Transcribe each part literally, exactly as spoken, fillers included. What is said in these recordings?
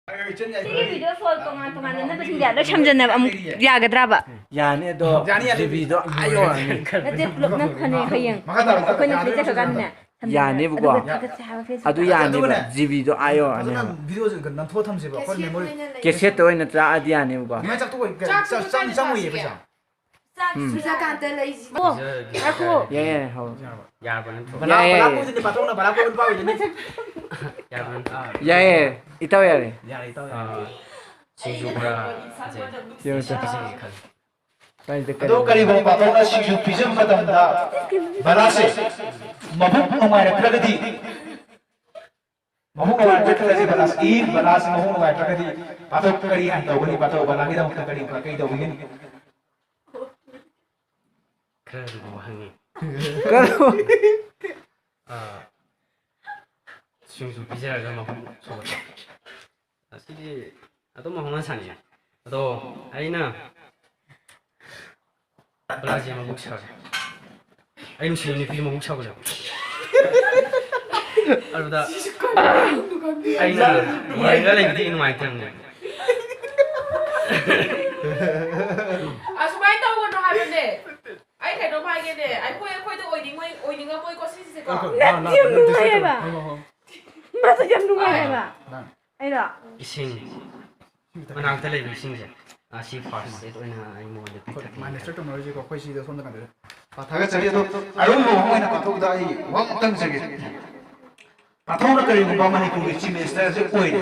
ꯁꯤꯒꯤ video phone ꯇꯣꯉꯥꯟ ꯇꯣꯉꯥꯟꯅ ꯅꯝꯕꯁꯤꯡꯁꯦ ꯂꯣꯏ ꯁꯝꯖꯟꯅꯕ ꯑꯃꯨꯛ ꯌꯥꯒꯗ꯭ꯔꯕ? ꯌꯥꯅꯤ, ꯑꯗꯣ ꯌꯥꯅꯤ, ꯌꯥꯅꯤ꯫ ꯖꯤꯕꯤꯗꯣ ꯑꯥ ꯌꯧꯔꯅꯤ꯫ ꯅꯠꯇꯦ, ꯄꯨꯂꯞ ꯅꯝꯈ꯭ꯔꯅꯤ ꯍꯌꯦꯡ꯫ ꯃꯈꯥ ꯇꯥꯔꯣ, ꯑꯩꯈꯣꯏꯅ ꯌꯥꯔꯦ, ꯁꯤꯗ ꯆꯠꯈ꯭ꯔꯀꯥꯟꯗꯅꯦ꯫ ꯌꯥꯅꯦꯕꯀꯣ꯫ ꯑꯗꯨꯒ ꯊꯥꯒꯠꯁꯦ ꯍꯥꯏꯕ ꯐꯦꯁꯕꯨꯛꯇ꯫ ꯑꯗꯨ ꯌꯥꯅꯦꯕ, ꯑꯗꯨꯒꯅꯦ, ꯖꯤꯕꯤꯗꯣ ꯑꯥ ꯌꯧꯔꯅꯦꯕ꯫ ꯐꯖꯅ ꯚꯤꯗꯤꯑꯣꯁꯦ ꯅꯝꯊꯣꯛꯑ ꯊꯝꯁꯦꯕ, ꯑꯩꯈꯣꯏ ꯀꯦꯁꯦꯠ ꯃꯦꯃꯣꯔꯤ꯫ ꯑꯣꯏꯅ ꯂꯩ꯫ ꯀꯦꯁꯦꯠꯇ ꯑꯣꯏꯅ ꯆꯥꯛꯑꯗꯤ ꯌꯥꯅꯦꯕꯀꯣ꯫ ꯑꯗꯨꯃꯥꯏꯅ ꯆꯥꯛꯇꯣ ꯑꯣꯏ-, ꯆꯥꯛ ꯆꯥꯛ ꯆꯪ-, ꯆꯪꯉꯣꯏꯌꯦ ꯆꯥꯁꯤꯒꯦ꯫ ꯄꯩꯁꯥ꯫ ꯆꯥꯛ ꯎꯝ꯫ ꯁꯨꯖꯥꯀꯥꯟꯇ ꯂꯩꯁꯤꯗꯤ꯫ ꯑꯣ, ꯉꯥꯏꯈꯣ꯫ ꯌꯥꯏ, ꯌꯥꯏ, ꯍꯧꯔꯣ꯫ ꯌꯥꯔꯕ ꯅꯠꯇ꯭ꯔꯣ? ꯕꯂꯥ, ꯌꯥꯏꯌꯦ꯫ ꯕꯂꯥ ꯀꯣꯏꯗꯨꯅꯤ, ꯄꯥꯊꯧꯅ ꯕꯂꯥ ꯀꯣꯏꯕ ꯅꯨꯄꯥ ꯑꯣꯏꯗꯨꯅꯤ꯫ ꯌꯥꯔꯕ ꯅꯠꯇ꯭ꯔꯣ? ꯌꯥꯏꯌꯦ, ꯏꯇꯥꯎ ꯌꯥꯔꯦ꯫ ꯌꯥꯔꯦ, ꯏꯇꯥꯎ ꯌꯥꯔꯦ꯫ ꯑꯥ, ꯁꯤꯡꯖꯨ ꯕꯣꯔꯥ ꯌꯦꯡꯉꯨ ꯆꯠ꯫ ꯄꯤꯖꯒꯦ ꯈꯜꯂꯤ꯫ ꯀꯥꯏꯗ ꯑꯗꯣ ꯀꯔꯤ? ꯀꯔꯤꯒꯨꯝꯕ ꯄꯥꯊꯧꯅ ꯁꯤꯡꯖꯨ ꯄꯤꯖꯕ ꯃꯇꯝꯗ ꯕꯂꯥꯁꯦ ꯃꯕꯨꯛ ꯅꯨꯡꯉꯥꯏꯔꯛꯇ꯭ꯔꯒꯗꯤ, ꯃꯕꯨꯛ ꯅꯨꯡꯉꯥꯏꯔꯛꯇ꯭ꯔꯒꯗꯤ ꯕꯂꯥꯁ-, ꯏ, ꯕꯂꯥꯁ ꯃꯕꯨꯛ ꯅꯨꯡꯉꯥꯏꯔꯛꯇ꯭ꯔꯒꯗꯤ ꯄꯥꯊꯧ ꯀꯔꯤ ꯍꯥꯟꯅ ꯇꯧꯒꯅꯤ? ꯄꯥꯊꯧ ꯕꯂꯥꯒꯤꯗꯃꯛꯇ ꯀꯔꯤ, ꯀꯔꯤ ꯇꯧꯕꯤꯒꯅꯤ? ꯈꯔ ꯂꯨꯕ ꯍꯪꯉꯤ꯫ ꯀꯔꯝ-, ꯑꯥ, ꯁꯤꯡꯖꯨ ꯄꯤꯖꯔꯒ ꯃꯕꯨꯛ ꯁꯧꯒꯠꯄ꯫ ꯑꯁꯤꯗꯤ ꯑꯗꯨꯝ ꯍꯧꯅ ꯁꯥꯅꯤꯅꯦ꯫ ꯑꯗꯣ ꯑꯩꯅ ꯕꯂꯥꯁꯦ ꯃꯕꯨꯛ ꯁꯥꯒꯠꯂꯦ꯫ ꯑꯩ ꯅꯨꯡꯁꯤꯕ ꯅꯨꯄꯤ ꯃꯕꯨꯛ ꯁꯥꯒꯠꯂꯦ꯫ ꯑꯗꯨꯗ ꯑꯩꯅ ꯌꯦꯡꯉ ꯂꯩꯕꯗꯤ ꯅꯨꯡꯉꯥꯏꯇꯕꯅꯦ꯫ ꯑꯁꯨꯃꯥꯏꯅ ꯇꯧꯒꯅꯣ ꯍꯥꯏꯕꯅꯦ꯫ ꯑꯩ ꯀꯩꯅꯣꯝ ꯍꯥꯏꯒꯦꯅꯦ꯫ ꯑꯩꯈꯣꯏ, ꯑꯩꯈꯣꯏꯗ ꯑꯣꯏꯅꯤꯡꯉꯣꯏ-, ꯑꯣꯏꯅꯤꯡꯉꯝꯃꯣꯏꯀꯣ ꯁꯤꯁꯦꯀꯣ꯫ ꯅꯠꯇꯦ, ꯌꯥꯝ ꯅꯨꯡꯉꯥꯏꯌꯦꯕ꯫ ꯃꯥꯁꯨ ꯌꯥꯝ ꯅꯨꯡꯉꯥꯏꯌꯦꯕ꯫ ꯑꯩꯔꯣ? ꯏꯁꯤꯡ꯫ ꯃꯅꯥꯛꯇ ꯂꯩꯕ ꯏꯁꯤꯡꯁꯦ꯫ ꯑꯥ, ꯁꯤ first aid ꯑꯣꯏꯅ ꯑꯩ ꯃꯉꯣꯟꯗ ꯑꯩꯈꯣꯏ ꯄꯤꯊꯛꯀꯦ꯫ ꯃꯥꯏꯅꯦꯁꯇꯔ ꯇꯧꯅꯔꯣꯏꯁꯦꯀꯣ, ꯑꯩꯈꯣꯏ ꯁꯤꯗ ꯁꯣꯝꯗ ꯀꯩꯅꯣꯗ꯫ ꯑꯥ, ꯊꯥꯒꯠꯆꯔꯤ꯫ ꯑꯗꯣ ꯑꯔꯣꯏꯕ ꯋꯥꯐꯝ ꯑꯣꯏꯅ ꯄꯥꯊꯧꯗ ꯑꯩ ꯋꯥ ꯑꯃꯇꯪ ꯍꯥꯏꯖꯒꯦ꯫ ꯄꯥꯊꯧꯅ ꯀꯔꯤꯒꯨꯝꯕ ꯃꯅꯤꯄꯨꯔꯒꯤ ꯆꯤꯐ ꯃꯤꯅꯤꯁꯇꯔꯁꯦ ꯑꯣꯏꯔꯦ,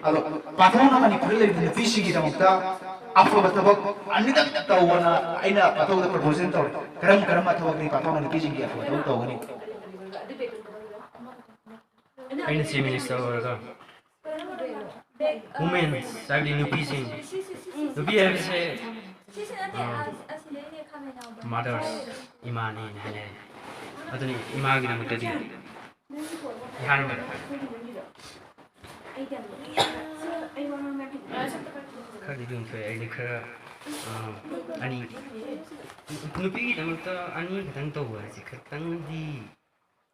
ꯑꯗꯣ ꯄꯥꯊꯧꯅ ꯃꯅꯤꯄꯨꯔꯗ ꯂꯩꯔꯤꯕ ꯅꯨꯄꯤꯁꯤꯡꯒꯤꯗꯃꯛꯇ ꯑꯐꯕ ꯊꯕꯛ ꯑꯅꯤꯗꯪ ꯇꯧꯑꯣꯅ ꯑꯩꯅ ꯄꯥꯊꯧꯗ ꯄ꯭ꯔꯄꯣꯖꯦꯜ ꯇꯧꯔꯦ꯫ ꯀꯔꯝ ꯀꯔꯝꯕ ꯊꯕꯛꯅꯤ ꯄꯥꯊꯧꯅ ꯅꯨꯄꯤꯁꯤꯡꯒꯤ ꯑꯐꯕ ꯊꯕꯛ ꯇꯧꯒꯅꯤ? ꯑꯩꯅ ꯆꯤꯐ ꯃꯤꯅꯤꯁꯇꯔ ꯑꯣꯏꯔꯒ ꯋꯨꯃꯦꯟꯁ ꯍꯥꯏꯕꯗꯤ ꯅꯨꯄꯤꯁꯤꯡ, ꯅꯨꯄꯤ ꯍꯥꯏꯕꯁꯦ, ꯑꯥ, ꯃꯥꯗꯔꯁ, ꯏꯃꯥꯅꯦꯅ ꯍꯥꯏꯅꯩ꯫ ꯑꯗꯨꯅꯤ ꯏꯃꯥꯒꯤꯗꯃꯛꯇꯗꯤ ꯏꯍꯥꯟ ꯍꯥꯟꯕꯗ ꯈꯔꯗꯤ ꯑꯗꯨꯝ ꯊꯣꯛꯑꯦ꯫ ꯑꯩꯗꯤ ꯈꯔ, ꯑꯥ, ꯑꯅꯤ, ꯅꯨꯄꯤꯒꯤꯗꯃꯛꯇ ꯑꯅꯤ ꯈꯛꯇꯪ ꯇꯧꯕ ꯍꯥꯏꯁꯦ ꯈꯤꯇꯪꯗꯤ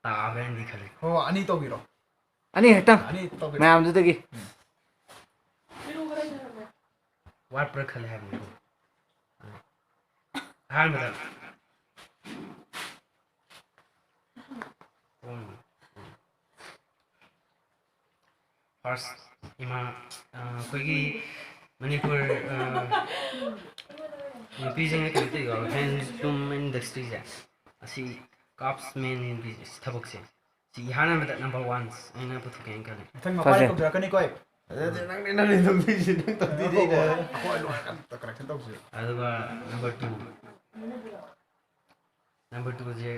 ꯇꯥꯕ꯭ꯔꯥꯅꯗꯤ ꯈꯜꯂꯤ꯫ ꯍꯣ, ꯑꯅꯤ ꯇꯧꯕꯤꯔꯣ꯫ ꯑꯅꯤ ꯈꯛꯇꯪ? ꯑꯅꯤ ꯇꯧꯕꯤꯔꯣ꯫ ꯃꯌꯥꯝꯗꯨꯗꯒꯤ꯫ ꯎꯝ꯫ ꯋꯥꯠꯄ꯭ꯔꯥ ꯈꯜꯂꯦ ꯍꯥꯏꯕꯅꯤꯀꯣ꯫ ꯑꯍꯥꯟꯕꯗ ꯐꯥꯔꯁ ꯏꯃꯥ, ꯑ, ꯑꯩꯈꯣꯏꯒꯤ ꯃꯅꯤꯄꯨꯔ, ꯑ, ꯅꯨꯄꯤꯁꯤꯡꯅ ꯀꯩꯅꯣ ꯇꯧꯏꯀꯣ, ꯍꯦꯟꯂꯨꯝ ꯏꯟꯗꯁꯇ꯭ꯔꯤꯁꯦ, ꯑꯁꯤ ꯀ꯭ꯔꯥꯐꯁꯃꯦꯟꯒꯤ ꯊꯕꯛꯁꯦ, ꯁꯤ ꯏꯍꯥꯟ ꯍꯥꯟꯕꯗ ꯅꯝꯕꯔ ꯋꯥꯟ ꯑꯩꯅ ꯄꯨꯊꯣꯛꯀꯦꯅ ꯈꯜꯂꯤ꯫ ꯃꯊꯪ ꯃꯄꯥꯗ ꯐꯖꯩ꯫ ꯀꯧꯖꯔꯛꯀꯅꯤꯀꯣ ꯑꯩ꯫ ꯑꯗꯨꯗꯤ ꯅꯪꯅꯦ, ꯅꯪꯅꯦ ꯇꯧꯗꯣꯏꯁꯦ, ꯅꯪ ꯇꯧꯗꯣꯏꯗꯤ ꯑꯩꯅ꯫ ꯑꯩꯈꯣꯏ ꯂꯣꯏꯔꯀꯥꯟꯗ ꯀꯔꯦꯛꯁꯟ ꯇꯧꯁꯦ꯫ ꯑꯗꯨꯒ ꯅꯝꯕꯔ ꯇꯨ, ꯅꯝꯕꯔ ꯇꯨꯁꯦ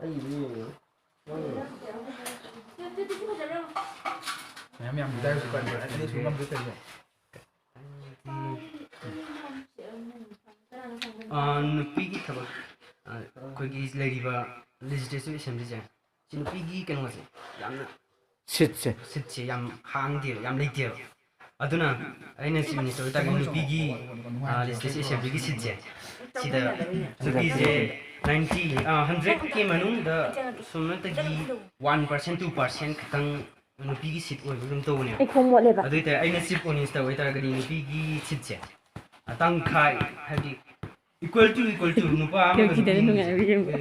ꯑꯩꯒꯤꯗꯤ ꯌꯦꯡꯉꯦ꯫ ꯃꯌꯥꯝ ꯌꯥꯝ ꯍꯤꯗꯥꯛꯁꯨ ꯀꯟꯕ, ꯑꯅꯤ ꯁꯨ ꯉꯝꯗꯦ ꯇꯧꯔꯤꯁꯦ꯫ ꯑꯥ, ꯅꯨꯄꯤꯒꯤ ꯊꯕꯛ, ꯑꯥ, ꯑꯩꯈꯣꯏꯒꯤ ꯂꯩꯔꯤꯕ ꯂꯦꯖꯤꯁꯂꯦꯇꯤꯚ ꯑꯦꯁꯦꯝꯕ꯭ꯂꯤꯁꯦ, ꯁꯤ ꯅꯨꯄꯤꯒꯤ ꯀꯩꯅꯣꯁꯦ ꯌꯥꯝꯅ ꯁꯤꯠꯁꯦ꯫ ꯁꯤꯠꯁꯦ ꯌꯥꯝ ꯍꯥꯡꯗꯦꯕ, ꯌꯥꯝ ꯂꯩꯇꯦꯕ꯫ ꯑꯗꯨꯅ ꯑꯩꯅ ꯆꯤꯐ ꯃꯤꯅꯤꯁꯇꯔ ꯑꯣꯏꯇꯥꯔꯒꯗꯤ ꯅꯨꯄꯤꯒꯤ, ꯑꯥ, ꯂꯦꯖꯤꯁꯂꯦꯇꯤꯚ ꯑꯦꯁꯦꯝꯕ꯭ꯂꯤꯒꯤ ꯁꯤꯠꯁꯦ, ꯁꯤꯗ ꯅꯨꯄꯤꯁꯦ ꯅꯥꯏꯟꯇꯤ, ꯑꯥ, ꯍꯟꯗ꯭ꯔꯦꯠꯀꯤ ꯃꯅꯨꯡꯗ ꯁꯨꯞꯅꯇꯒꯤ ꯋꯥꯟ ꯄꯥꯔꯁꯦꯟ, ꯇꯨ ꯄꯥꯔꯁꯦꯟ ꯈꯛꯇꯪ ꯅꯨꯄꯤꯒꯤ ꯁꯤꯠ ꯑꯣꯏꯕ ꯑꯗꯨꯝ ꯇꯧꯕꯅꯦꯕ꯫ ꯑꯩ ꯈꯣꯡ ꯃꯣꯠꯂꯦꯕ꯫ ꯑꯗꯨ ꯑꯣꯏꯇꯥꯔꯗꯤ ꯑꯩꯅ ꯆꯤꯐ ꯃꯤꯅꯤꯁꯇꯔ ꯑꯣꯏꯇꯥꯔꯒꯗꯤ ꯅꯨꯄꯤꯒꯤ ꯁꯤꯠꯁꯦ ꯇꯪꯈꯥꯏ, ꯍꯥꯏꯕꯗꯤ equal to, equal to, ꯅꯨꯄꯥ ꯑꯃꯒ ꯀꯤꯗꯅ ꯅꯨꯄꯤ ꯅꯨꯡꯉꯥꯏꯕ ꯌꯦꯡꯉꯨ꯫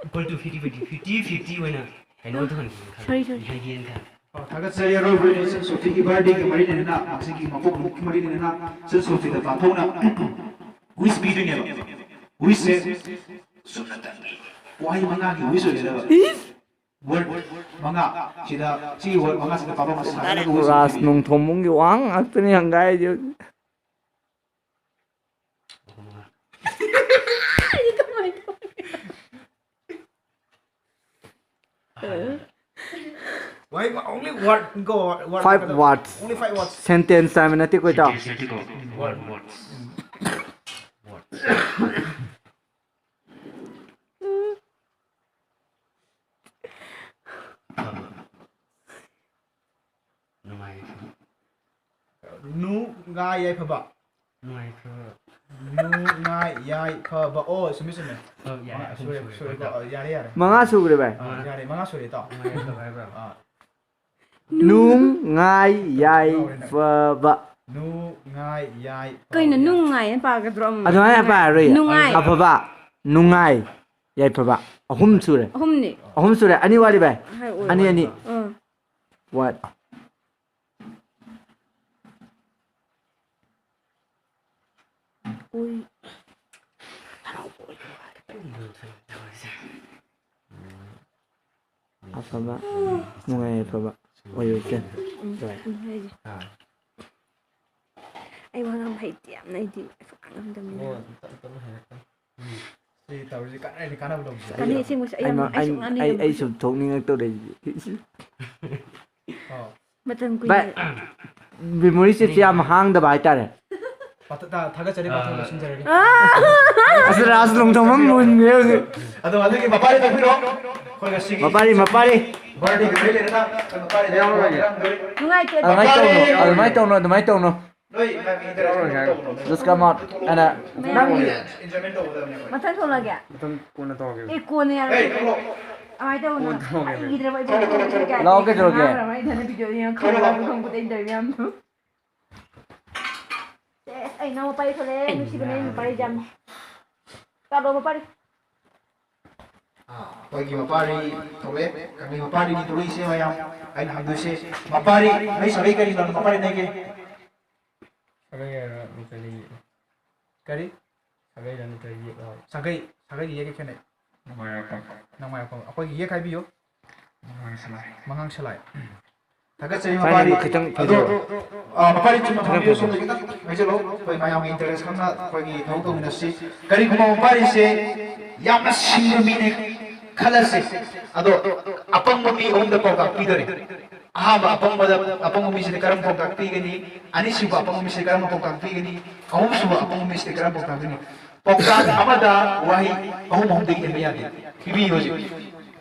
Equal to fifty fifty, fifty fifty ꯑꯣꯏꯅ ꯀꯩꯅꯣ ꯇꯧꯍꯟꯒꯦꯅ ꯈꯜꯂꯤ꯫ Sorry, sorry. ꯍꯥꯏꯒꯦꯅ ꯈꯜꯂꯤ꯫ ꯑꯣ, ꯊꯥꯒꯠꯆꯔꯤ ꯑꯔꯣꯏꯕ ꯑꯣꯏꯅ ꯏꯆꯟ ꯁꯣꯐꯤꯒꯤ ꯕꯥꯔꯗꯦꯒ ꯃꯔꯤ ꯂꯩꯅꯅ, ꯃꯁꯤꯒꯤ ꯃꯄꯣꯛ ꯅꯨꯃꯤꯠꯀ ꯃꯔꯤ ꯂꯩꯅꯅ ꯏꯆꯟ ꯁꯣꯐꯤꯗ ꯄꯥꯡꯊꯣꯛꯅ ꯋꯤꯁ ꯄꯤꯗꯣꯏꯅꯦꯕ꯫ ꯋꯤꯁꯁꯦ ꯆꯨꯝꯅꯇꯪꯒꯤ ꯋꯥꯍꯩ ꯃꯉꯥꯒꯤ ꯋꯤꯁ ꯑꯣꯏꯒꯗꯕ꯫ ꯋꯥꯔꯗ ꯃꯉꯥ ꯁꯤꯗ, ꯁꯤꯒꯤ ꯋꯥꯔꯗ ꯃꯉꯥꯁꯤꯗ ꯄꯥꯕ ꯑꯃ ꯁꯥꯒꯠꯂꯒ ꯋꯤꯁ ꯔꯥꯖ ꯄꯤꯗꯣꯏꯅꯦꯕ꯫ ꯅꯣꯡꯊꯣꯝꯕꯨꯡꯒꯤ ꯋꯥ ꯉꯥꯛꯇꯅꯤ ꯍꯪꯒꯥꯏꯁꯦ ꯍꯧꯖꯤꯛ꯫ ꯑꯍꯨꯝ ꯃꯉꯥ꯫ ꯑꯍꯥꯟꯕꯗ꯫ Why only word? Go, word. Five words. Only five words. Sentence ꯍꯥꯏꯕ ꯅꯠꯇꯦꯀꯣ, ꯏꯇꯥꯎ? Sentence ꯅꯠꯇꯦꯀꯣ. Word, words. Words. ꯐꯕ꯫ ꯅꯨꯡꯉꯥꯏ꯫ ꯅꯨ ꯉꯥ ꯌꯥꯏꯐꯕ꯫ ꯅꯨꯡꯉꯥꯏꯐꯕ꯫ ꯅꯨ ꯉꯥ ꯌꯥꯏꯐꯕ꯫ ꯑꯣ, ꯆꯨꯝꯃꯤ, ꯆꯨꯝꯃꯤ꯫ ꯑꯣ, ꯌꯥꯔꯦ, ꯃꯉꯥ ꯑꯍꯨꯝ ꯁꯨꯔꯦ, ꯁꯨꯔꯦ, ꯁꯨꯔꯦꯀꯣ꯫ ꯀꯣ, ꯏꯇꯥꯎ꯫ ꯑꯣ, ꯌꯥꯔꯦ, ꯌꯥꯔꯦ꯫ ꯃꯉꯥ ꯁꯨꯈ꯭ꯔꯦ, ꯚꯥꯏ꯫ ꯃꯉꯥ꯫ ꯌꯥꯔꯦ, ꯃꯉꯥ ꯁꯨꯔꯦ, ꯏꯇꯥꯎ꯫ ꯅꯨꯡꯉꯥꯏꯐꯕ ꯍꯥꯏꯕ꯭ꯔꯥ? ꯑꯥ꯫ ꯅꯨꯡ, ꯉꯥꯏ, ꯌꯥꯏꯐꯕ꯫ ꯅꯨ ꯉꯥꯏ ꯌꯥꯏ꯫ ꯀꯩꯅꯣ ꯅꯨꯡꯉꯥꯏꯅ ꯄꯥꯒꯗ꯭ꯔꯣ ꯑꯃꯨꯛ? ꯑꯗꯨꯃꯥꯏꯅ ꯄꯥꯔꯣꯏ꯫ ꯅꯨꯡꯉꯥꯏ꯫ ꯑꯐꯕ, ꯅꯨꯡꯉꯥꯏ, ꯌꯥꯏꯐꯕ꯫ ꯑꯍꯨꯝ ꯁꯨꯔꯦ꯫ ꯑꯍꯨꯝꯅꯤ꯫ ꯑꯍꯨꯝ ꯁꯨꯔꯦ꯫ ꯑꯅꯤ ꯋꯥꯠꯂꯤ ꯚꯥꯏ꯫ ꯍꯥꯏꯔꯛꯑꯣ꯫ ꯑꯅꯤ, ꯑꯅꯤ꯫ ꯑꯥ꯫ What? ꯎꯏ꯫ ꯑꯐꯕ, ꯅꯨꯡꯉꯥꯏ ꯌꯥꯏꯐꯕ ꯑꯣꯏꯔꯁꯦ꯫ ꯎꯝ, ꯑꯗꯨ ꯍꯥꯏꯁꯦ꯫ ꯑꯩ ꯋꯥ ꯉꯥꯡꯕ ꯍꯩꯇꯦ ꯌꯥꯝꯅ, ꯑꯩꯗꯤ ꯁꯨꯛꯉꯥꯡ ꯉꯥꯡꯗꯕꯅꯤꯅ꯫ ꯁꯤ ꯇꯧꯔꯤꯁꯦ ꯀꯥꯟꯅꯔꯗꯤ ꯀꯥꯟꯅꯕ ꯂꯧꯁꯦ꯫ ꯀꯥꯟꯅꯩ ꯑꯁꯦꯡꯕ, ꯑꯩ ꯌꯥꯝ, ꯑꯩꯃ- ꯑꯩ ꯑꯩ- ꯁꯨꯛꯉꯥꯡ ꯑꯩ- ꯑꯩ ꯉꯥꯡꯅꯤꯡꯗꯕꯅꯤ꯫ ꯁꯨꯝ ꯊꯣꯛꯅꯤꯡꯉꯛꯇꯧꯔꯦ꯫ ꯑꯣ꯫ ꯃꯇꯝ ꯚꯥꯏ, ꯀꯨꯏꯅ꯫ ꯃꯦꯃꯣꯔꯤꯁꯦ ꯌꯥꯝ ꯍꯥꯡꯗꯕ ꯍꯥꯏꯇꯥꯔꯦ꯫ ꯄꯥꯊ- ꯊꯥꯒꯠꯆꯔꯤ, ꯄꯥꯊꯣꯛ ꯂꯣꯏꯁꯤꯟꯖꯔꯒꯦ꯫ ꯑꯁ, ꯔꯥꯖ ꯂꯣꯡꯊꯣꯡꯕ ꯃꯨꯟꯈ꯭ꯔꯦ ꯍꯧꯖꯤꯛ꯫ ꯑꯗꯣ ꯑꯗꯨꯒꯤ ꯃꯄꯥꯔꯤ ꯇꯧꯕꯤꯔꯣ꯫ ꯑꯩꯈꯣꯏ ꯉꯁꯤꯒꯤ ꯃꯄꯥꯔꯤ, ꯃꯄꯥꯔꯤ꯫ ꯕꯥꯔꯗꯦꯒꯤ ꯂꯩ ꯂꯩꯔꯦꯅ ꯑꯩꯈꯣꯏ ꯃꯄꯥꯔꯤ ꯇꯧꯕꯤꯔꯣ꯫ ꯅꯨꯡꯉꯥꯏꯇꯦ꯫ ꯑꯗꯨꯃꯥꯏꯅ ꯇꯧꯅꯣ, ꯑꯗꯨꯃꯥꯏꯅ ꯇꯧꯅꯣ, ꯑꯗꯨꯃꯥꯏꯅ ꯇꯧꯅꯣ꯫ ꯅꯣꯏ ꯃꯌꯥꯝꯒꯤ interaction ꯇꯧꯕꯗꯣ꯫ Just come out and, uh, ꯃꯌꯥꯝꯒꯤ Enjoyment ꯇꯧꯒꯗꯕꯅꯦ ꯑꯩꯈꯣꯏ꯫ ꯃꯊꯪ ꯊꯣꯛꯂꯛꯑꯒꯦ꯫ ꯃꯊꯪ ꯀꯣꯟꯅ ꯇꯧꯔꯒꯦ꯫ ꯑꯦ, ꯀꯣꯟꯅ ꯍꯦ, ꯌꯥꯔꯣꯏ꯫ ꯊꯣꯛꯂꯛꯑꯣ꯫ ꯀꯃꯥꯏꯅ ꯇꯧꯕꯅꯣ? ꯀꯣꯟꯅ ꯊꯣꯛꯂꯛꯑꯒꯦ꯫ ꯑꯩ ꯏꯗ꯭ꯔꯕ ꯑꯩ ꯚꯤꯗꯤꯑꯣ ꯂꯥꯛꯑꯣ, ꯀꯩꯗꯧꯔꯒꯦ? ꯉꯥꯡꯈ꯭ꯔꯕ ꯑꯩ ꯏꯊꯟꯗ ꯚꯤꯗꯤꯑꯣ ꯌꯦꯡꯉ ꯈꯪꯕ ꯈꯪꯕꯗ ꯑꯩ ꯏꯟꯇꯔꯚꯤꯌꯨ ꯌꯥꯝ ꯑꯦ, ꯑꯩ ꯅꯪ ꯃꯄꯥꯔꯤ ꯊꯣꯛꯂꯛꯑꯦ, ꯅꯨꯡꯁꯤꯕꯅꯦ, ꯃꯄꯥꯔꯤ ꯌꯥꯝ꯫ ꯇꯥꯗ꯭ꯔꯣ, ꯃꯄꯥꯔꯤ? ꯑꯩꯈꯣꯏꯒꯤ ꯃꯄꯥꯔꯤ ꯊꯣꯛꯂꯛꯑꯦ꯫ ꯀꯪꯂꯩ ꯃꯄꯥꯔꯤꯅꯤ ꯊꯣꯛꯂꯛꯏꯁꯦ ꯃꯌꯥꯝ꯫ ꯑꯩꯅ ꯍꯪꯗꯣꯏꯁꯦ, ꯃꯄꯥꯔꯤ, ꯅꯣꯏ ꯁꯥꯒꯩ ꯀꯔꯤ ꯂꯝ ꯃꯄꯥꯔꯤ ꯅꯣꯏꯒꯤ? ꯁꯥꯒꯩ ꯍꯥꯏꯔ ꯅꯠꯇ꯭ꯔꯗꯤ ꯌꯦꯛ꯫ ꯀꯔꯤ? ꯁꯥꯒꯩꯔ ꯅꯠꯇ꯭ꯔꯗꯤ ꯌꯦꯛ ꯂꯥꯎ꯫ ꯁꯥꯒꯩ, ꯁꯥꯒꯩꯒꯤ ꯌꯦꯛꯀ ꯈꯦꯠꯅꯩ꯫ ꯅꯨꯡꯉꯥꯏꯔꯛꯄ꯫ ꯅꯨꯡꯉꯥꯏꯔꯛꯄ꯫ ꯑꯩꯈꯣꯏꯒꯤ ꯌꯦꯛ ꯍꯥꯏꯕꯤꯌꯨ꯫ ꯅꯨꯡꯉꯥꯏꯔꯛꯄ꯫ ꯃꯉꯥꯡ ꯁꯂꯥꯏ꯫ ꯊꯥꯒꯠꯆꯔꯤ ꯁꯥꯏꯅ ꯃꯄꯥꯔꯤ꯫ ꯈꯤꯇꯪ ꯑꯗꯣ, ꯐꯖꯩ꯫ ꯑ, ꯃꯄꯥꯔꯤ ꯆꯨꯝꯅ ꯈꯤꯇꯪ ꯐꯝꯕꯤꯌꯨ, ꯐꯖꯩ꯫ ꯁꯣꯝꯗ ꯈꯤꯇꯪ ꯍꯥꯏꯖꯜꯂꯣ꯫ ꯑꯩꯈꯣꯏ ꯃꯌꯥꯝꯒꯤ interest ꯈꯪꯅ ꯑꯩꯈꯣꯏꯒꯤ ꯊꯕꯛ ꯇꯧꯃꯤꯟꯅꯁꯤ꯫ ꯀꯔꯤꯒꯨꯝꯕ ꯃꯄꯥꯔꯤꯁꯦ ꯌꯥꯝꯅ ꯁꯤꯡꯕ ꯃꯤꯅꯦ ꯈꯜꯂꯁꯤ꯫ ꯑꯗꯣ ꯑꯄꯪꯕ ꯃꯤ ꯑꯍꯨꯝꯗ ꯄꯥꯎꯇꯥꯛ ꯄꯤꯗꯣꯔꯤ꯫ ꯑꯍꯥꯟꯕ ꯑꯄꯪꯕꯗ, ꯑꯄꯪꯕ ꯃꯤꯁꯤꯗ ꯀꯔꯝꯕ ꯄꯥꯎꯇꯥꯛ ꯄꯤꯒꯅꯤ? ꯑꯅꯤꯁꯨꯕ ꯑꯄꯪꯕ ꯃꯤꯁꯤꯗ ꯀꯔꯝꯕ ꯄꯥꯎꯇꯥꯛ ꯄꯤꯒꯅꯤ? ꯑꯍꯨꯝꯁꯨꯕ ꯑꯄꯪꯕ ꯃꯤꯁꯤꯗ ꯀꯔꯝꯕ ꯄꯥꯎꯇꯥꯛ ꯄꯤꯒꯅꯤ? ꯄꯥꯎꯇꯥꯛ ꯑꯃꯗ ꯋꯥꯍꯩ ꯑꯍꯨꯝ ꯑꯍꯨꯝꯗꯒꯤ ꯍꯦꯟꯕ ꯌꯥꯗꯦ꯫ ꯄꯤꯕꯤꯌꯨ ꯍꯧꯖꯤꯛ꯫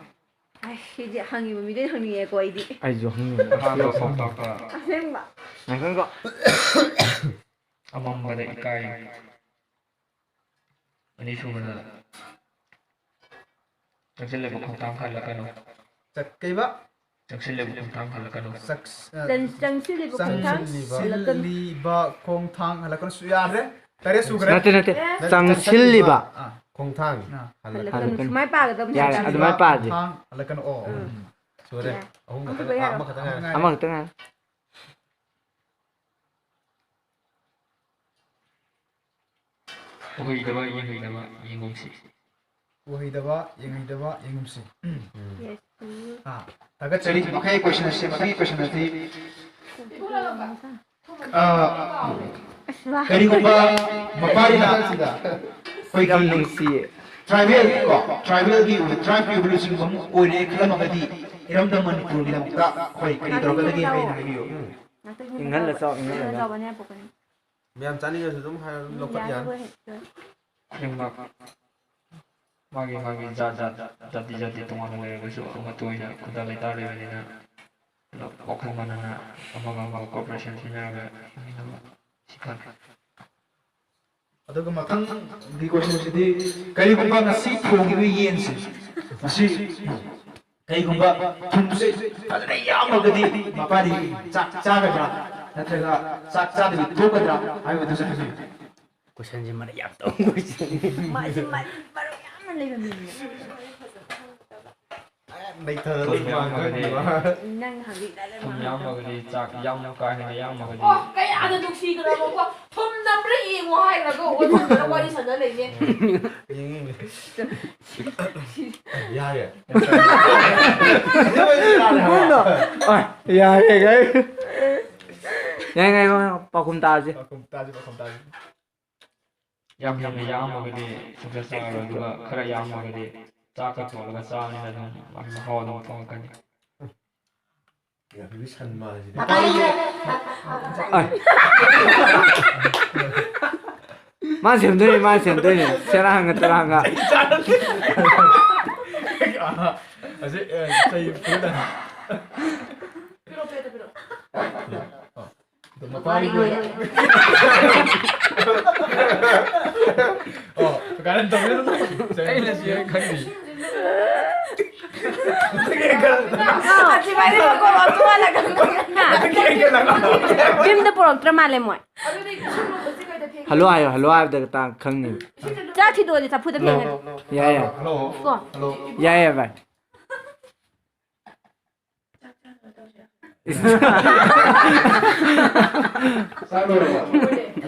ꯑꯩ ꯁꯤꯗꯤ ꯍꯪꯉꯤꯕ ꯃꯤꯗꯩ ꯍꯪꯅꯤꯡꯉꯦꯀꯣ ꯑꯩꯗꯤ꯫ ꯑꯩꯁꯨ ꯍꯪꯅꯤꯡꯉꯦ꯫ ꯑꯍꯥꯟꯕ ꯄꯥꯎꯇꯥꯛꯇ ꯑꯁꯦꯡꯕ꯫ ꯉꯥꯏꯈꯣꯀꯣ꯫ ꯑꯃꯝꯕꯗ ꯏꯀꯥꯏ꯫ ꯑꯅꯤꯁꯨꯕꯗ ꯆꯪꯁꯤꯜꯂꯕ ꯈꯣꯡꯊꯥꯡ ꯍꯜꯂꯛꯀꯅꯨ꯫ ꯆꯠ-, ꯀꯩꯕ? ꯆꯪꯁꯤꯜꯂꯤꯕ ꯈꯣꯡꯊꯥꯡ ꯍꯜꯂꯛꯀꯅꯨ꯫ ꯆꯪ-, ꯑ, ꯆꯪ-, ꯆꯪꯁꯤꯜꯂꯤꯕ ꯈꯣꯡꯊꯥꯡ ꯍꯜꯂꯛꯀꯅꯨ꯫ ꯆꯪꯁꯤꯜꯂꯤꯕ ꯈꯣꯡꯊꯥꯡ ꯍꯜꯂꯛꯀꯅꯨ꯫ ꯁꯨ-, ꯌꯥꯗ꯭ꯔꯦ꯫ ꯇꯔꯦꯠ ꯁꯨꯈ꯭ꯔꯦ꯫ ꯅꯠꯇꯦ ꯅꯠꯇꯦ꯫ ꯑꯦ꯫ ꯆꯪꯁꯤꯜꯂꯤꯕ꯫ ꯑꯥ, ꯈꯣꯡꯊꯥꯡ ꯑꯥ꯫ ꯍꯜꯂꯛꯀꯅꯨ꯫ ꯍꯜꯂꯛꯀꯅꯨ꯫ ꯁꯨꯃꯥꯏꯅ ꯄꯥꯒꯗꯕꯅꯤ꯫ ꯌꯥꯔꯦ, ꯑꯗꯨꯃꯥꯏꯅ ꯄꯥꯗꯦ꯫ ꯈꯣꯡꯊꯥꯡ ꯍꯜꯂꯛꯀꯅꯨ꯫ ꯑꯣ, ꯎꯝ꯫ ꯎꯝ꯫ ꯁꯨꯔꯦ꯫ ꯌꯥꯔꯦ꯫ ꯑꯍꯨꯝ ꯑꯍꯨꯝ ꯈꯛꯇ ꯈꯛꯇ ꯉꯥꯏꯔꯦ꯫ ꯉꯥꯏꯔꯦ꯫ ꯑꯃꯈꯛꯇ ꯉꯥꯏꯔꯦ꯫ ꯎꯍꯩꯗꯕ ꯌꯦꯡꯍꯩꯗꯕ ꯌꯦꯡꯒꯨꯝꯁꯤ꯫ ꯎꯍꯩꯗꯕ ꯌꯦꯡꯍꯩꯗꯕ ꯌꯦꯡꯒꯨꯝꯁꯤ꯫ Yes, please. ꯑꯥ, ꯊꯥꯒꯠꯆꯔꯤ꯫ ꯃꯈꯥꯒꯤ question ꯑꯁꯤ, ꯃꯁꯤꯒꯤ question ꯑꯁꯤ, ꯑꯥ, ꯑꯁ, ꯋꯥ꯫ ꯀꯔꯤꯒꯨꯝꯕ ꯃꯄꯥꯔꯤꯅ ꯑꯩꯈꯣꯏꯒꯤ ꯌꯥꯝ ꯅꯨꯡꯁꯤꯌꯦ꯫ tribal ꯀꯣ, tribalꯒꯤ ꯑꯣꯏꯕ, tribeꯀꯤ ꯑꯣꯏꯕ ꯂꯨꯆꯤꯡꯕ ꯑꯃ ꯑꯣꯏꯔꯦ ꯈꯜꯂꯝꯃꯒꯗꯤ ꯏꯔꯝꯗꯝ ꯃꯅꯤꯄꯨꯔꯒꯤꯗꯃꯛꯇ ꯑꯩꯈꯣꯏ ꯀꯔꯤ ꯇꯧꯔꯛꯀꯗꯒꯦ ꯍꯥꯏꯅ ꯍꯥꯏꯕꯤꯌꯨ꯫ ꯉꯥꯛꯇꯪ ꯏꯪꯍꯜꯂ ꯆꯥꯎ, ꯏꯪꯍꯜꯂ ꯆꯥꯎ꯫ ꯆꯥꯎꯕꯅꯦ ꯄꯣꯛꯀꯅꯤ꯫ ꯃꯌꯥꯝ ꯆꯥꯅꯤꯡꯉꯁꯨ ꯑꯗꯨꯝ ꯍꯥꯏꯔ ꯂꯧꯈꯠ ꯌꯥꯅꯤ꯫ ꯌꯥꯔꯔꯣꯏ ꯍꯦꯛꯇ꯫ ꯈꯨꯗꯤꯡꯃꯛ ꯃꯥꯒꯤ ꯃꯥꯒꯤ ꯖꯥꯠ ꯖꯥꯠ ꯖꯥꯇꯤ ꯖꯥꯇꯤ ꯇꯣꯉꯥꯟꯅ ꯂꯩꯔꯒꯁꯨ ꯑꯃꯠꯇ ꯑꯣꯏꯅ ꯈꯨꯟꯗꯥ ꯂꯩꯇꯥ ꯂꯩꯕꯅꯤꯅ ꯄꯨꯂꯞ ꯋꯥꯈꯜ ꯃꯥꯟꯅꯅ ꯑꯃꯒ ꯑꯃꯒ cooperation ꯄꯤꯅꯔꯒ ꯍꯤꯡꯃꯤꯟꯅꯕ ꯁꯤ ꯈꯜꯂꯤ꯫ ꯑꯗꯨꯒ ꯃꯊꯪꯒꯤ questionꯁꯤꯗꯤ, ꯀꯔꯤꯒꯨꯝꯕ ꯉꯁꯤ ꯊꯣꯡꯉꯤꯕ ꯌꯦꯟꯁꯦ, ꯃꯁꯤ ꯀꯩꯒꯨꯝꯕ ꯊꯨꯝꯁꯦ ꯐꯖꯅ ꯌꯥꯝꯃꯒꯗꯤ ꯃꯄꯥꯗꯤ ꯆꯥꯛ ꯆꯥꯒꯗ꯭ꯔꯥ, ꯅꯠꯇ꯭ꯔꯒ ꯆꯥꯛ ꯆꯥꯗꯕꯤ ꯊꯣꯛꯀꯗ꯭ꯔꯥ ꯍꯥꯏꯕꯗꯨꯁꯨ ꯍꯥꯏꯕꯤꯌꯨ꯫ Questionꯁꯦ ꯃꯔꯛ ꯌꯥꯝ ꯇꯧꯕ question꯫ ꯃꯥꯁꯦ ꯃ-, ꯃꯔꯨ ꯌꯥꯝꯅ ꯂꯩꯕ ꯃꯤꯅꯦ꯫ ꯂꯩꯊꯔ ꯊꯨꯝ ꯌꯥꯝꯃꯒꯗꯤ ꯅꯪ ꯍꯪꯉꯤ ꯀꯥꯏꯗ ꯊꯨꯝ ꯌꯥꯝꯃꯒꯗꯤ, ꯆꯥꯛ ꯌꯥꯝ ꯀꯥ ꯍꯦꯟꯅ ꯌꯥꯝꯃꯒꯗꯤ ꯑꯣ, ꯀꯌꯥꯗ ꯅꯨꯡꯁꯤꯈ꯭ꯔꯕꯀꯣ꯫ ꯊꯨꯝ ꯅꯝꯕ꯭ꯔꯥ ꯌꯦꯡꯉꯣ ꯍꯥꯏꯔꯒ ꯑꯣꯟꯁꯤꯟꯗꯅ ꯋꯥꯔꯤ ꯁꯥꯟꯅ ꯂꯩꯅꯦ꯫ ꯌꯦꯡꯉꯤ꯫ ꯌꯥꯔꯦ꯫ ꯌꯥꯔꯦ ꯀꯩ꯫ ꯌꯥꯏ ꯌꯥꯏ ꯌꯥꯏ, ꯄꯥꯎꯈꯨꯝ ꯇꯥꯁꯦ꯫ ꯄꯥꯎꯈꯨꯝ ꯇꯥꯁꯤ, ꯄꯥꯎꯈꯨꯝ ꯇꯥꯁꯤ꯫ ꯌꯥꯝ ꯍꯦꯟꯅ ꯌꯥꯝꯃꯒꯗꯤ ꯁꯨꯡꯆꯥ ꯆꯥꯔꯔꯣꯏ, ꯑꯗꯨꯒ ꯈꯔ ꯌꯥꯝꯃꯒꯗꯤ ꯆꯥꯛꯀ ꯇꯣꯠꯂꯒ ꯆꯥꯕꯅꯤꯅ ꯑꯗꯨꯝ ꯃꯥꯒꯤ ꯃꯍꯥꯎ ꯑꯗꯨꯝ ꯐꯪꯉꯛꯀꯅꯤ꯫ ꯌꯥꯝ ꯁꯟ ꯃꯥꯜꯂꯤꯁꯤꯗꯤ꯫ ꯃꯥ ꯁꯦꯝꯗꯣꯏꯅꯤ, ꯃꯥ ꯁꯦꯝꯗꯣꯏꯅꯤ꯫ ꯁꯦꯔꯥꯡꯒ ꯇꯨꯔꯥꯡꯒ꯫ ꯑꯁꯤ, ꯑꯦ, ꯆꯩ ꯐꯨꯗ꯫ ꯄꯤꯔꯣ, ꯄꯤꯔꯣ, ꯄꯤꯔꯣ꯫ ꯑꯗꯣ ꯃꯄꯥꯒꯤ ꯑꯣꯏꯅ꯫ ꯑꯣ, ꯀꯥꯔꯟ ꯇꯧꯕꯤꯔꯅꯨ꯫ ꯑꯩꯅ ꯁꯤ ꯈꯪꯗꯦ꯫ ꯑꯥ꯫ ꯌꯨꯝꯗ ꯄꯨꯔꯛꯇ꯭ꯔ ꯃꯥꯜꯂꯦ ꯃꯣꯏ꯫ ꯍꯜꯂꯣ ꯍꯥꯏꯌꯣ, ꯍꯜꯂꯣ ꯍꯥꯏꯕꯗ ꯇꯥꯡ ꯈꯪꯅꯤ꯫ ꯆꯥꯛ ꯊꯤꯗꯣꯛꯑꯗꯤ ꯆꯐꯨꯗ ꯐꯦꯡꯉꯗꯤ꯫ ꯌꯥꯏ, ꯌꯥꯏ꯫ ꯀꯣ꯫ ꯌꯥꯏ, ꯌꯥꯏ, ꯚꯥꯏ꯫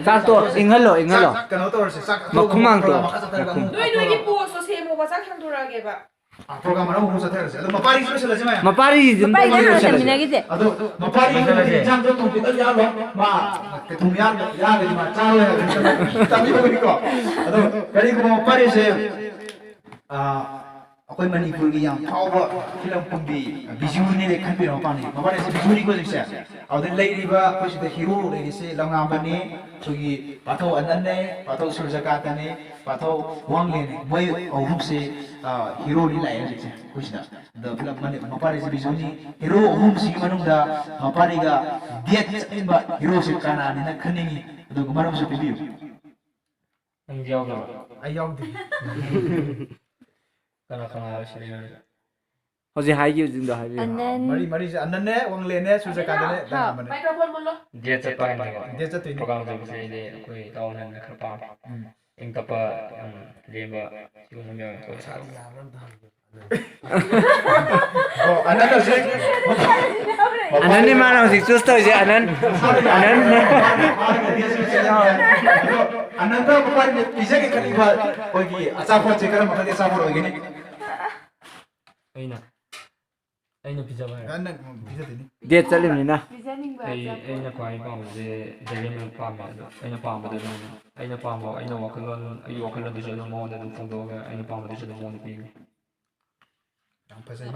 ꯆꯥꯛꯇꯣ ꯏꯪꯍꯜꯂꯣ, ꯏꯪꯍꯜꯂꯣ꯫ ꯆꯥꯛ ꯀꯩꯅꯣ ꯇꯧꯔꯁꯦ, ꯆꯥꯛ ꯃꯈꯨꯝ ꯍꯥꯡꯇꯣꯛꯑꯣ꯫ ꯄ꯭ꯔꯣꯒ꯭ꯔꯥꯝ ꯃꯈꯥ ꯆꯠꯊꯔꯒ ꯃꯈꯨꯝ꯫ ꯑꯃꯨꯛ ꯅꯣꯏ, ꯅꯣꯏꯒꯤ ꯄ꯭ꯔꯣꯒ꯭ꯔꯥꯝ ꯄꯣꯁꯇꯣ ꯁꯦꯝꯃꯣꯕ, ꯆꯥꯛ ꯊꯥꯡꯗꯣꯔꯛꯑꯒꯦꯕ꯫ ꯑ, ꯄ꯭ꯔꯣꯒ꯭ꯔꯥꯝ ꯃꯅꯨꯡ ꯑꯃꯨꯛ ꯆꯠꯊꯔꯁꯦ꯫ ꯑꯗꯣ ꯃꯄꯥꯔꯤꯁꯨ ꯂꯣꯏꯁꯤꯜꯂꯁꯦ, ꯃꯌꯥꯝ꯫ ꯃꯄꯥꯔꯤꯁꯤꯗꯤ ꯑꯝꯇ ꯃꯄꯥꯔꯤꯁꯨ ꯂꯣꯏꯁꯤꯜꯂꯁꯦ꯫ ꯂꯣꯏꯁꯤꯜꯂꯁꯦ꯫ ꯑꯗꯣ ꯃꯄꯥꯔꯤꯁꯨ ꯂꯣꯏꯁꯤꯜꯂꯁꯦ꯫ ꯏꯟꯖꯥꯡꯗꯣ ꯊꯣꯡ ꯈꯤꯇꯪ ꯌꯥꯜꯂꯣ꯫ ꯃꯥ ꯊꯨꯝ ꯌꯥꯜ-, ꯌꯥꯜꯂꯗꯤ ꯃꯥ ꯆꯥꯔꯣꯏ ꯍꯥꯏꯕꯅꯤ꯫ ꯇꯥꯕꯤꯍꯧꯕꯅꯤꯀꯣ꯫ ꯑꯗꯣ ꯀꯔꯤꯒꯨꯝꯕ ꯃꯄꯥꯔꯤꯁꯦ, ꯑ, ꯑꯩꯈꯣꯏ ꯃꯅꯤꯄꯨꯔꯒꯤ ꯌꯥꯝ ꯐꯥꯎꯕ ꯐꯤꯂꯝ ꯀꯨꯝꯕꯤ ꯕꯤꯖꯨꯅꯤꯅꯦ ꯈꯟꯕꯤꯔꯣ, ꯃꯄꯥꯅꯤ꯫ ꯃꯄꯥꯔꯤꯁꯦ ꯕꯤꯖꯨꯅꯤꯀꯣ ꯍꯧꯖꯤꯛꯁꯦ꯫ ꯑꯗꯨꯗ ꯂꯩꯔꯤꯕ ꯑꯩꯈꯣꯏ ꯁꯤꯗ ꯍꯤꯔꯣ ꯂꯩꯔꯤꯁꯦ ꯂꯝꯉꯥꯝꯕꯅꯦ, ꯑꯩꯈꯣꯏꯒꯤ ꯄꯥꯊꯧ ꯑꯅꯟꯅꯦ, ꯄꯥꯊꯧ ꯁꯨꯔꯖꯀꯥꯟꯇꯅꯦ, ꯄꯥꯊꯧ ꯋꯥꯡꯂꯦꯟꯅꯦ꯫ ꯃꯣꯏ ꯑꯍꯨꯝꯁꯦ, ꯑ, ꯍꯤꯔꯣꯅꯤ ꯂꯥꯛꯑꯦ ꯍꯧꯖꯤꯛꯁꯦ ꯑꯩꯈꯣꯏ ꯁꯤꯗ꯫ ꯑꯗꯣ ꯐꯤꯂꯝ ꯃꯅꯤ-, ꯃꯄꯥꯔꯤꯁꯦ ꯕꯤꯖꯨꯅꯤ꯫ ꯍꯤꯔꯣ ꯑꯍꯨꯝꯁꯤꯒꯤ ꯃꯅꯨꯡꯗ ꯃꯄꯥꯔꯤꯒ ꯗꯦꯠ ꯆꯠꯅꯤꯡꯕ ꯍꯤꯔꯣꯁꯦ ꯀꯅꯥꯅꯦꯅ ꯈꯟꯅꯤꯡꯉꯤ? ꯑꯗꯨꯒ ꯃꯔꯝꯁꯨ ꯄꯤꯕꯤꯌꯨ꯫ ꯅꯪꯁꯨ ꯌꯥꯎꯗꯕ꯭ꯔꯣ? ꯑꯩ ꯌꯥꯎꯗꯦ꯫ ꯀꯅꯥ ꯀꯅꯥ ꯌꯥꯎꯁꯤꯒꯦ? ꯍꯧꯖꯤꯛ ꯍꯥꯏꯈꯤꯕꯁꯤꯡꯗꯣ ꯍꯥꯏꯕꯤꯌꯨ꯫ ꯑꯅꯟ꯫ ꯃꯔꯤ, ꯃꯔꯤꯁꯦ ꯑꯅꯟꯅꯦ, ꯋꯥꯡꯂꯦꯟꯅꯦ, ꯁꯨꯔꯖꯀꯥꯟꯇꯅꯦ, ꯍꯥꯎ꯫ ꯂꯝꯉꯥꯝꯕꯅꯦ꯫ ꯃꯥꯏꯀ꯭ꯔꯣꯐꯣꯟ ꯃꯨꯜꯂꯣ꯫ ꯗꯦꯠ ꯆꯠꯄ ꯍꯥꯏꯅꯦꯕ꯫ ꯗꯦꯠ ꯆꯠꯇꯣꯏꯅꯦ꯫ ꯄ꯭ꯔꯣꯒ꯭ꯔꯥꯝ ꯆꯠꯄꯁꯦ ꯑꯩꯗꯤ ꯑꯩꯈꯣꯏ ꯏꯇꯥꯎ ꯑꯅꯟꯅ ꯈꯔ ꯄꯥꯝꯃꯦ꯫ ꯎꯝ꯫ ꯏꯪ ꯇꯞꯄ, ꯌꯥꯝ ꯂꯦꯝꯕ, ꯁꯤꯒꯨꯝꯕ ꯃꯌꯥꯝ ꯇꯧꯕ ꯁꯥꯗꯤ ꯁꯥꯗꯤ꯫ ꯌꯥꯕ꯭ꯔꯥ ꯑꯝꯇ ꯍꯪꯒꯦ꯫ ꯑꯣ, ꯑꯅꯟ ꯍꯧꯖꯤꯛ ꯑꯅꯟꯅꯤ ꯃꯥꯅ ꯍꯧꯖꯤꯛ ꯆꯨꯁ ꯇꯧꯔꯤꯁꯦ, ꯑꯅꯟ꯫ ꯑꯅꯟ꯫ ꯑꯗꯣ ꯑꯅꯟꯗ ꯃꯄꯥꯅꯤ ꯄꯤꯖꯒꯦ ꯈꯜꯂꯤꯕ ꯑꯩꯈꯣꯏꯒꯤ ꯑꯆꯥꯄꯣꯠꯁꯦ ꯀꯔꯝꯕ ꯃꯈꯜꯒꯤ ꯑꯆꯥꯄꯣꯠ ꯑꯣꯏꯒꯅꯤ? ꯑꯩꯅ, ꯑꯩꯅ ꯄꯤꯖꯕ ꯍꯥꯏꯔꯣ? ꯑꯅꯟ ꯄꯤꯖꯗꯣꯏꯅꯤ꯫ ꯗꯦꯠ ꯆꯠꯂꯤꯕꯅꯤꯅ꯫ ꯄꯤꯖꯅꯤꯡꯕ ꯑꯩ, ꯑꯆꯥꯄꯣꯠ꯫ ꯑꯩꯅ ꯈ꯭ꯋꯥꯏ ꯄꯥꯝꯕꯁꯦ ꯗ꯭ꯔꯦꯒꯟ ꯐ꯭ꯔꯨꯠ ꯄꯥꯝꯃꯦ꯫ ꯑꯗꯣ ꯑꯩꯅ ꯄꯥꯝꯕꯗ ꯑꯗꯨꯝ, ꯑꯩꯅ ꯄꯥꯝꯕ, ꯑꯩꯅ ꯋꯥꯈꯜꯂꯣꯟ, ꯑꯩꯒꯤ ꯋꯥꯈꯜꯂꯣꯟꯗꯨꯁꯨ ꯑꯗꯨꯝ ꯃꯉꯣꯟꯗ ꯑꯗꯨꯝ ꯐꯣꯡꯗꯣꯛꯑꯒ ꯑꯩꯅ ꯄꯥꯝꯕꯗꯨꯁꯨ ꯑꯗꯨꯝ ꯃꯉꯣꯟꯗ ꯄꯤꯒꯅꯤ꯫ ꯌꯥꯝ ꯐꯖꯩ꯫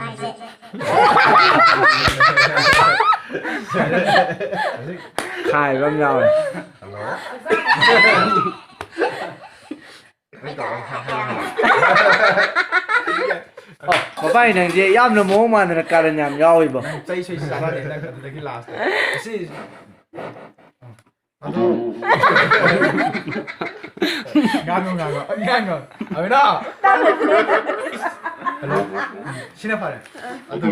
ꯈꯥꯏꯕ ꯑꯃ ꯌꯥꯎꯔꯦ꯫ ꯍꯜꯂꯣ꯫ ꯑꯩ ꯇꯧꯔꯒ ꯍꯥꯏ-, ꯍꯥꯏ-, ꯍꯥꯏ-, ꯑꯣ, ꯃꯄꯥꯏ ꯅꯪꯁꯦ ꯌꯥꯝꯅ ꯃꯑꯣꯡ ꯃꯥꯟꯗꯅ ꯀꯥꯔꯟ ꯌꯥꯝ ꯌꯥꯎꯋꯤꯕꯣ꯫ ꯅꯪ ꯆꯩ ꯁꯣꯏ ꯆꯥꯔꯅꯤ ꯅꯪ ꯑꯗꯨꯗꯒꯤ ꯂꯥꯁꯇ꯫ ꯑꯁꯤ ꯑꯗꯨ ꯉꯥꯡꯉꯣ, ꯉꯥꯡꯉꯣ, ꯉꯥꯡꯉꯣ꯫ ꯑꯕꯤꯅꯥ! ꯍꯜꯂꯣ꯫ ꯁꯤꯅ ꯐꯔꯦ꯫ ꯑꯗꯨ꯫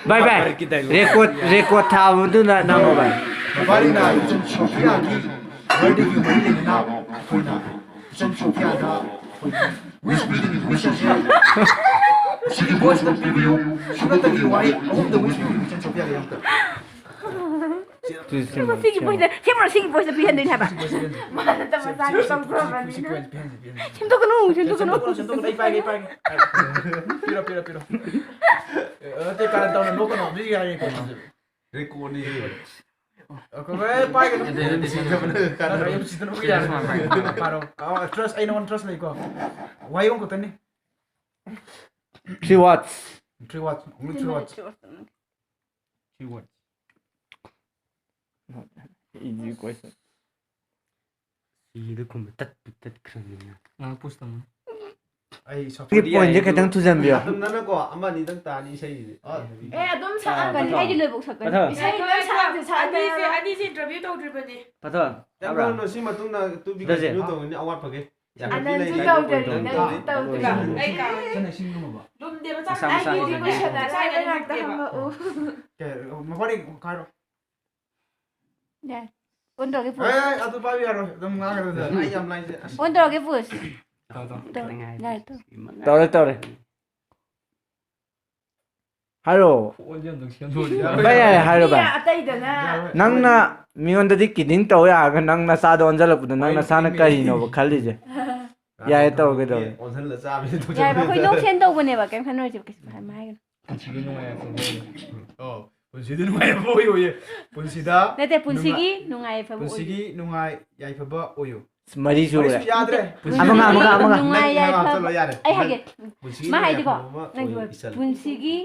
ꯚꯥꯏ ꯚꯥꯏ, ꯔꯦꯀꯣꯔꯠ ꯔꯦꯀꯣꯔꯠ ꯊꯥꯕꯗꯨꯅ ꯅꯝꯃꯣ ꯚꯥꯏ꯫ ꯃꯕꯥꯅꯤꯅ ꯏꯆꯟ ꯁꯣꯐꯤꯌꯥꯒꯤ ꯕꯥꯔꯗꯦꯒꯤ ꯃꯔꯤ ꯂꯩꯅꯅ ꯑꯩꯈꯣꯏꯅ ꯏꯆꯟ ꯁꯣꯐꯤꯌꯥꯗ ꯑꯩꯈꯣꯏꯒꯤ ꯋꯤꯁ ꯄꯤꯔꯤꯕ ꯋꯤꯁ ꯑꯁꯤ ꯁꯤꯒꯤ ꯚꯣꯏꯁꯇ ꯄꯤꯕꯤꯌꯨ꯫ ꯁꯨꯞꯅꯇꯒꯤ ꯋꯥꯍꯩ ꯑꯍꯨꯝꯗ ꯋꯤꯁ ꯄꯤꯕꯤꯌꯨ ꯏꯆꯟ ꯁꯣꯐꯤꯌꯥꯒꯤꯗꯃꯛꯇ꯫ ꯁꯤꯒꯤ ꯚꯣꯏꯁꯇ ꯁꯦꯝꯃꯨꯔꯣ, ꯁꯤꯒꯤ ꯚꯣꯏꯁꯇ ꯄꯤꯍꯟꯗꯣꯏꯅꯦ ꯍꯥꯏꯕ꯫ ꯃꯥꯅ ꯃꯆꯥꯒꯤ ꯇꯧꯈ꯭ꯔꯕꯅꯤꯅ꯫ ꯁꯦꯝꯗꯣꯛꯀꯅꯨ, ꯁꯦꯝꯗꯣꯛꯀꯅꯨ꯫ ꯁꯦꯝꯗꯣꯛꯀꯅꯨ, ꯁꯦꯝꯗꯣꯛꯀꯅꯨ, ꯑꯩ ꯄꯥꯏꯒꯦ, ꯑꯩ ꯄꯥꯏꯒꯦ꯫ ꯄꯤꯔꯣ, ꯄꯤꯔꯣ, ꯄꯤꯔꯣ꯫ ꯑꯦ, ꯅꯠꯇꯦ, ꯀꯥꯔꯟ ꯇꯧꯅ ꯅꯣꯛꯀꯅꯣ, ꯃꯤ ꯌꯥꯔꯦ, ꯀꯩꯅꯣ꯫ ꯔꯦꯀꯣꯔꯗꯅꯤ꯫ ꯑꯩꯈꯣꯏ ꯄꯥꯏꯒꯅꯨ꯫ ꯅꯠꯇꯦ, ꯅꯠꯇꯦ, ꯁꯤꯗꯕꯅ ꯀꯥꯔꯟ ꯌꯥꯝ ꯁꯤꯗꯅ ꯌꯥꯔꯦ꯫ ꯄꯥꯔꯣ꯫ ꯑꯥ, trust, ꯑꯩ ꯅꯉꯣꯟꯗ trust ꯂꯩꯀꯣ꯫ ꯋꯥꯍꯩ ꯑꯍꯨꯝ ꯈꯛꯇꯅꯤ꯫ Three words. Three words, only three words. Three words. Easy question. ꯁꯤꯗ ꯈꯨꯝꯕ ꯇꯠꯄꯨ ꯇꯠꯈ꯭ꯔꯕꯅꯤꯅ꯫ ꯉꯥꯏꯍꯥꯛ pause ꯇꯧꯅꯤ꯫ ꯑꯩ ꯁꯤ ꯄꯣꯏꯟꯁꯦ ꯈꯤꯇꯪ ꯊꯨꯖꯟꯕꯤꯌꯣ꯫ ꯑꯗꯨꯝ ꯅꯪꯅꯀꯣ ꯑꯃ ꯑꯅꯤꯗꯪ ꯇꯥꯅꯤ ꯏꯁꯩꯁꯤꯗꯤ꯫ ꯑꯦ ꯑꯗꯨꯝ ꯁꯛꯑꯝꯒꯅꯤ, ꯑꯩꯗꯤ ꯂꯣꯏꯕꯧ ꯁꯛꯀꯅꯤ꯫ ꯃꯊꯪ꯫ ꯏꯁꯩ ꯂꯣꯏ ꯁꯛꯑꯝꯁꯦ ꯁꯛꯑꯝꯁꯦ꯫ ꯑꯅꯤꯁꯦ ꯑꯅꯤꯁꯦ interview ꯇꯧꯗ꯭ꯔꯤꯕꯅꯤ꯫ ꯄꯥꯊꯣꯟ, ꯇꯥꯕ꯭ꯔꯥ? ꯇꯥꯕ꯭ꯔꯣ? ꯁꯤ ꯃꯇꯨꯡꯗ ꯇꯨꯕꯤ ꯁꯤꯗꯁꯦ꯫ continue ꯇꯧꯒꯅꯤ ꯑꯋꯥꯠꯄꯒꯤ꯫ ꯑꯅꯟꯁꯨ ꯇꯧꯗ꯭ꯔꯗꯤ ꯅꯪꯁꯨ ꯇꯧꯗ꯭ꯔꯥ? ꯑꯩ ꯀꯥ ꯀꯟꯅ ꯁꯤꯡꯒꯅꯣꯕ꯫ ꯂꯨꯝꯗꯦꯕ ꯃꯁꯥ ꯆꯥꯛ ꯃꯁꯥꯒꯤ ꯑꯩꯒꯤꯗꯤ ꯑꯣꯏꯅ ꯀꯣꯏꯁꯟ ꯀꯣꯏꯁꯟ ꯉꯁꯥꯏ ꯍꯥꯏꯕ ꯉꯥꯛꯇ ꯉꯥꯛꯇ ꯍꯪꯉꯛꯑꯣ꯫ ꯍꯪꯉꯛꯑꯣ꯫ ꯀꯦ, ꯃꯕꯥꯅꯤ ꯍꯥꯏꯔꯣ꯫ ꯌꯥꯔꯦ꯫ ꯑꯣꯟ ꯇꯧꯔꯒꯦ ꯑꯦ, ꯄꯨꯁ꯫ ꯑꯗꯨ ꯄꯥꯏꯕ ꯌꯥꯔꯣꯏ꯫ ꯑꯗꯨꯝ ꯉꯥꯡꯒꯗꯕꯗ ꯑꯩ ꯌꯥꯝ ꯂꯥꯏꯁꯦ꯫ ꯑꯁ꯫ ꯑꯣꯟ ꯇꯧꯔꯒꯦ ꯄꯨꯁ꯫ ꯇꯧ, ꯇꯧ꯫ ꯇꯧ꯫ ꯌꯥꯔꯦ, ꯇꯧ꯫ ꯇꯧꯔꯦ ꯇꯧꯔꯦ꯫ ꯍꯥꯏꯔꯣ꯫ Audio ꯑꯝꯇꯪ ꯁꯦꯝꯗꯣꯛꯑꯣ꯫ ꯚꯥꯏ ꯌꯥꯔꯦ ꯍꯥꯏꯔꯣ ꯚꯥꯏ꯫ ꯑꯇꯩꯗꯅ꯫ ꯌꯥꯔꯣꯏ꯫ ꯅꯪꯅ ꯃꯤꯉꯣꯟꯗꯗꯤ kidding ꯇꯧ ꯌꯥꯔꯒ ꯅꯪ ꯅꯁꯥꯗꯣ ꯑꯣꯟꯁꯤꯜꯂꯛꯄꯗꯣ ꯅꯪ ꯅꯁꯥꯅ ꯀꯔꯤꯅꯣꯕ ꯈꯜꯂꯤꯁꯦ? ꯌꯥꯏꯌꯦ, ꯇꯧꯔꯒꯦ, ꯇꯧꯔꯒꯦ꯫ ꯑꯣꯟꯁꯤꯜꯂ ꯆꯥꯕꯁꯤ ꯌꯥꯔꯦ, ꯑꯩꯈꯣꯏ ꯅꯣꯛꯁꯦꯟ ꯇꯧꯕꯅꯦꯕ, ꯀꯩꯝ ꯈꯟꯅꯔꯣꯏꯁꯦ, ꯀꯩꯁꯨ ꯍꯥꯏꯔꯝꯃꯣꯏ ꯍꯥꯏꯒꯅꯨ꯫ ꯄꯨꯟꯁꯤꯒꯤ ꯅꯨꯡꯉꯥꯏ ꯌꯥꯏꯐꯕ ꯑꯣꯏꯌꯨ꯫ ꯑꯣ, ꯄꯨꯟꯁꯤꯗꯤ ꯅꯨꯡꯉꯥꯏꯕ ꯑꯣꯏꯌꯣꯌꯦ꯫ ꯄꯨꯟꯁꯤꯗ ꯅꯠꯇꯦ, ꯄꯨꯟꯁꯤꯒꯤ ꯅꯨꯡꯉꯥꯏ ꯌꯥꯏꯐꯕ ꯑꯣꯏꯌꯨ꯫ ꯄꯨꯟꯁꯤꯒꯤ ꯅꯨꯡꯉꯥꯏ ꯌꯥꯏꯐꯕ ꯑꯣꯏꯌꯨ꯫ ꯃꯔꯤ ꯁꯨꯔꯦ꯫ ꯃꯔꯤꯁꯨ ꯌꯥꯗ꯭ꯔꯦ꯫ ꯑꯃꯒ, ꯑꯃꯒ, ꯑꯃꯒ꯫ ꯅꯨꯡꯉꯥꯏ ꯅꯪꯒꯤ ꯍꯥꯏꯕ ꯌꯥꯏꯐꯕ꯫ ꯍꯥꯞꯆꯜꯂꯣ, ꯌꯥꯔꯦ꯫ ꯑꯩ ꯍꯥꯏꯒꯦ꯫ ꯄꯨꯟꯁꯤꯒꯤ ꯃꯥ ꯅꯨꯡꯉꯥꯏ ꯍꯥꯏꯗꯤꯀꯣ, ꯌꯥꯏꯐꯕ ꯑꯃ ꯅꯪꯒꯤ ꯑꯣꯏꯌꯨ, ꯋꯥꯔꯤ꯫ ꯏꯆꯜ꯫ ꯄꯨꯟꯁꯤꯒꯤ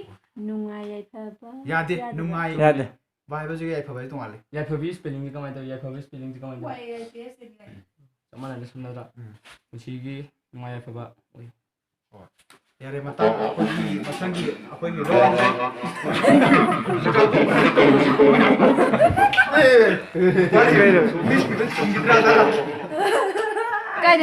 ꯅꯨꯡꯉꯥꯏ ꯌꯥꯏꯐꯕ꯫ ꯌꯥꯗꯦ, ꯅꯨꯡꯉꯥꯏ꯫ ꯌꯥꯗꯦ꯫ ꯚꯥꯏ ꯍꯥꯏꯕꯁꯤꯒ ꯌꯥꯏꯐꯕ ꯍꯥꯏꯁꯦ ꯇꯣꯡꯉꯥꯜꯂꯦ꯫ ꯌꯥꯏꯐꯕꯒꯤ spellingꯗꯤ ꯀꯃꯥꯏꯅ ꯇꯧꯋꯤ? ꯌꯥꯏꯐꯕꯒꯤ spellingꯗꯤ ꯀꯃꯥꯏꯅ ꯇꯧꯋꯤ? ꯋꯥꯏ ꯑꯦꯜ ꯇꯤ ꯑꯦꯁ ꯑꯦꯟ ꯑꯥꯏ꯫ ꯆꯞ ꯃꯥꯟꯅꯗꯦ ꯁꯨꯝ ꯅꯠꯇ꯭ꯔꯥ? ꯎꯝ꯫ ꯄꯨꯟꯁꯤꯒꯤ ꯅꯨꯡꯉꯥꯏ ꯌꯥꯏꯐꯕ ꯑꯣꯏ꯫ ꯍꯣꯏ꯫ ꯌꯥꯔꯦ, ꯃꯇꯥꯡ ꯑꯩꯈꯣꯏꯒꯤ ꯃꯊꯪꯒꯤ ꯑꯩꯈꯣꯏꯒꯤ ꯔꯣꯜꯁꯦ꯫ ꯋꯥꯔꯤ ꯂꯩꯔꯦ꯫ ꯃꯤꯁꯀꯤꯗ ꯆꯨꯝꯈꯤꯗ꯭ꯔꯥ ꯖꯥꯠꯂ?